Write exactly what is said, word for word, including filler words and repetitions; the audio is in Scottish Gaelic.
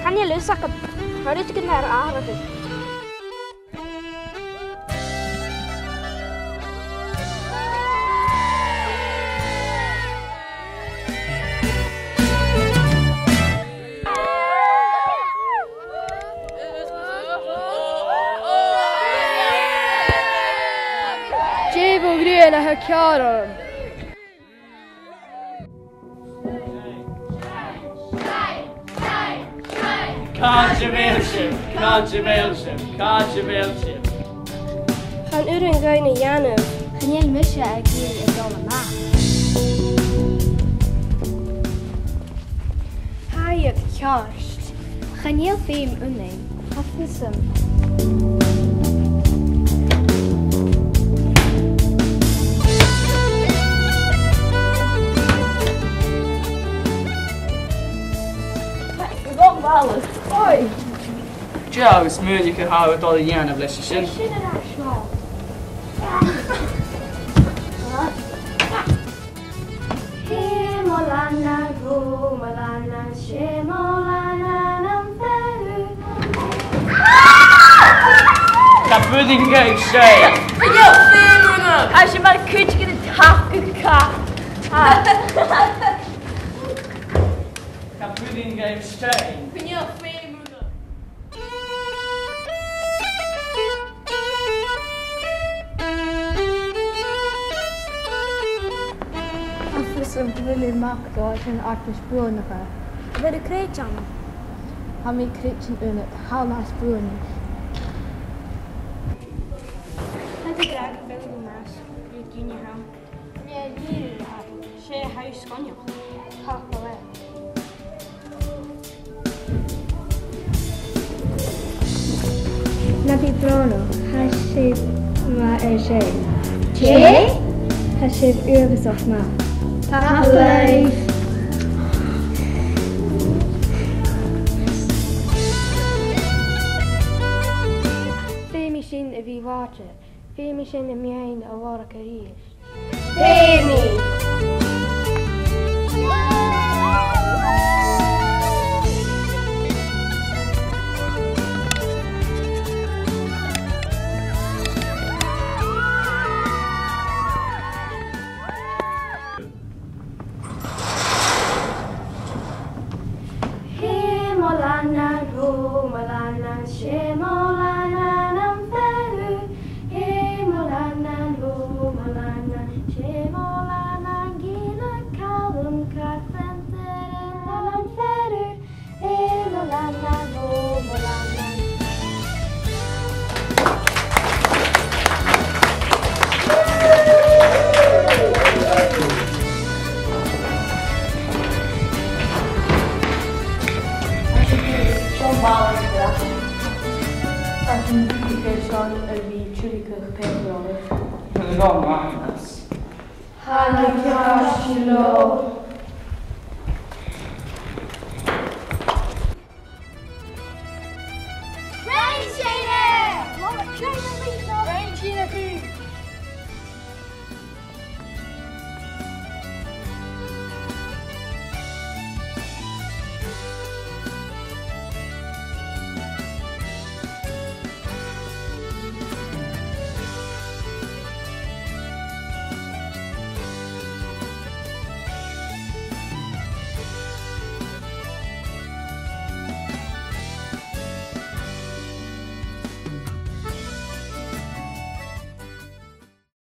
Chan eil fhios agam. Tha rudeigin air atharrachadh. Dè bho ghrian a tha ceàrr orm? Càit a bheil sibh? Càit a bheil sibh? Càit a bheil sibh? Chan urrainn dhuinn a dhèanamh. Chan eil mise ag iarraidh a dhol a-mach. Tha iad ceart. Chan eil feum annainn. Tha fios agam. Oi! Dè agus mu dheidhinn a tha thu a' dol a dhèanamh leis a sin? Sin an aisle. Hè mo leannan, hò mo leannan, 's e mo leannan am fear ugh. Tha pudding agaibh, Stein. Chan eil feum agam. Tha sibh mar cuideigin a' tachdadh cat. Tha pudding agaibh, Stein. Chan eil feum agam. Tha fios agam gu bheil e a-mach dhomh, tha sinn an Arcais buannaich. A bheil thu a' creidsinn? Tha mi a' creidsinn annad, thalla às buannachd. Tha thu ag ràdh gu bheil thu nas, gu bheil daoine ann. Nì, nì, 's e a tha sgoinneil. Tapadh leibh. Na bi brònach, tha sibh math air sin. Dè? Tha sibh uabhasach math. Tapadh leibh. Feumaidh sinn a bhith làidir. Feumaidh sinn am meadhan a lorg a-rithist. Feumaidh! Hè mo leannan, hò mo leannan, 's e mo leannan am fear ugh. Hè mo leannan, hò mo leannan, 's e mo leannan, Gille Calum Carpenter am fear ugh. Hè mo leannan, hò mo leannan. Tha sinn a' faighinn seo a bhith tiormachadh pàipear oirnn. Tha na cearcan leotha.